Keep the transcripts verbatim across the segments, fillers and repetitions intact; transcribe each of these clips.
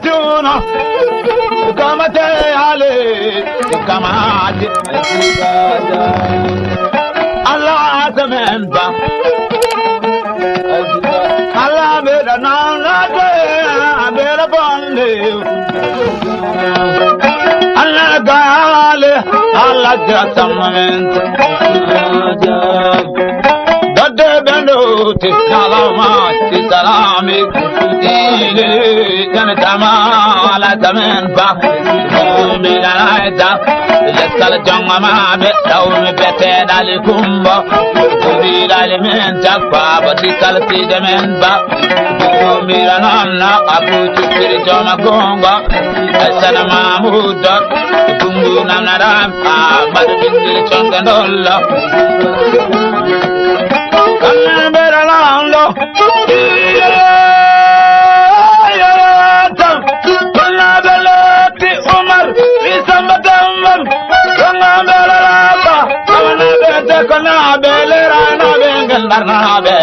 Tuno, kamate ale, kamate. Allah atamen ba. Allah beda na na de, beda bande. Allah gale, Allah jatamen. Dadde bendo ti salama ti salami. Ile jana tama ala tamen ba. Bumi dalaita. Lesal jongama be dawmi bete dali kumbo. Bumi dali men jakwa bati kal side men ba. Bumi ranamna abu tukiri joma gongo. Esana mamudo. Bungu namna ram. Amadu bindi chonga ndolla. Kambe ranamlo. Umar, Isamba Tambar, Kona Belaraba, Kona Bete, Kona Belera, na Bengal, na Be.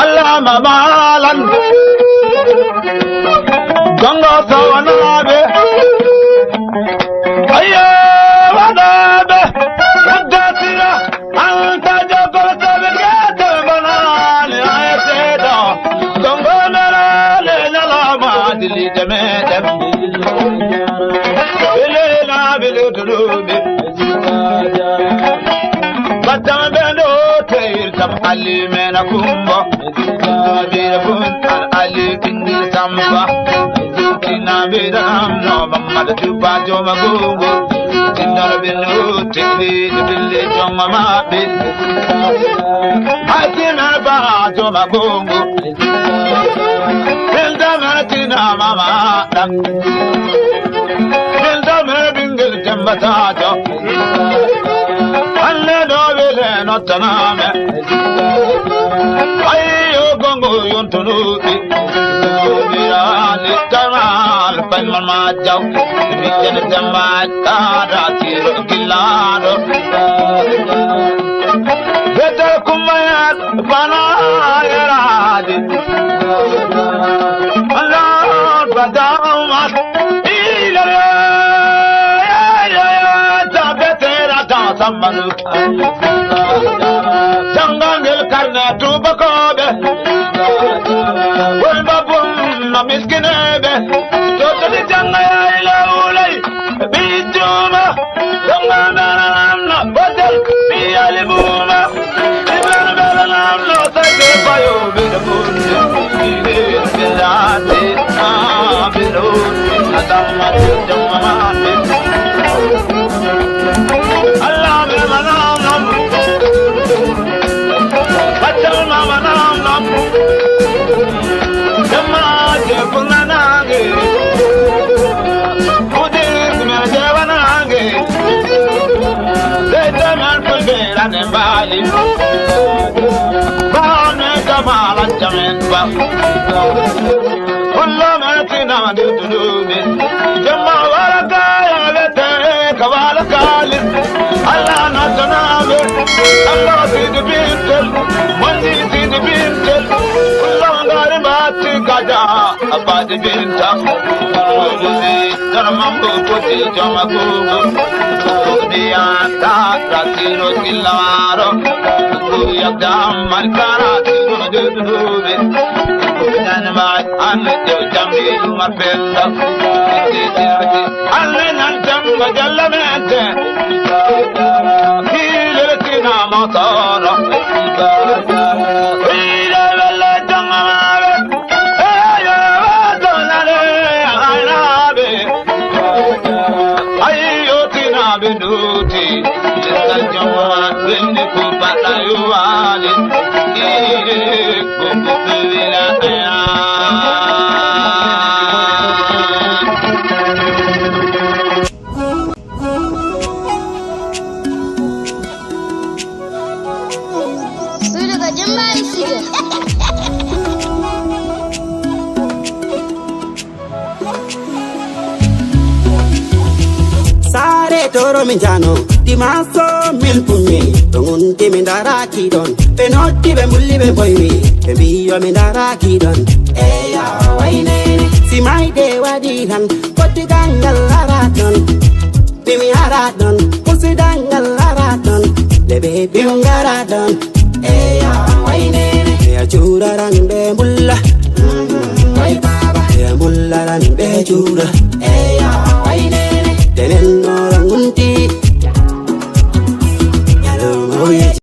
Allah Mamalan, Gongo Sawanabe, Aye Wadabe, Yadasira, Anta jogo sabe gete banani ayetedo. Gongo mera le nyala ma dili jeme dem. Bile na bile dulube. Batama bendo teir tam ali mena kumbo. Bile bun al ali kindi samba. Kina bida no mamada juba joma gungu. Tindara binu tindi bili joma mabi. Asina ba joma gungu. Bilda maratina mama. Bilda mara bingil jamba tajo. Alle do bile no taname. Ayo gongo yontunu. Birani tamal pan man ma jaw. Bijan jamba tada tiro gilado. Betel kumayat bana yaradi. Allah badamat. Ila ya ya ya tabetera ta samanu. Jangangel karna tubakobe. Wol babum no miskinebe. Totali janga ya ila ulai. Bijuma. Janga na na na botel. Biyali buma. Ibran bela na na sai de bayo bela buma. Bela de. Ah, bela. Adam ma jama. Allah be manam nam. Pachal ma manam nam. Jama je kunanange. Kudir me je wanange. Zeta man kulbe rane bali. Bane kamala jamen ba. Kullama tina dudube. Jama wala kaya bete kawala kalis. Allah na tanabe. Allah sidi bintel. Mandi sidi bintel. Kullama ngari mati kaja. Abadi binta. Darmambo koti jama kuku. Diya ta ta tiro tilaro. Kuya dam malkara tiro dudube. Kuyan ma an de jambi mapenda. An nan jamba jalla mente. Kile tina motoro. Ile belle jama. Suudu ko Jummaaɗi Sido. Saare toro min jano, dimanso min pummi, to ngunti min daraki ɗon. Ɓe noddi ɓe mbulli ɓe boyri, Ɓe mbi yo mi daraaki ɗon. Eyo, waynene. Si mayde waɗi tan, koddigal ngal ara ɗon. Mimi ara ɗon, musidal ngal ara ɗon. Lebe biu ngara ɗon. Eyo, waynene. Ya juraran ɓe mbulla. Way baba. Ya mbullaran ɓe jura. Eyo, waynene. Tenen noro ngunti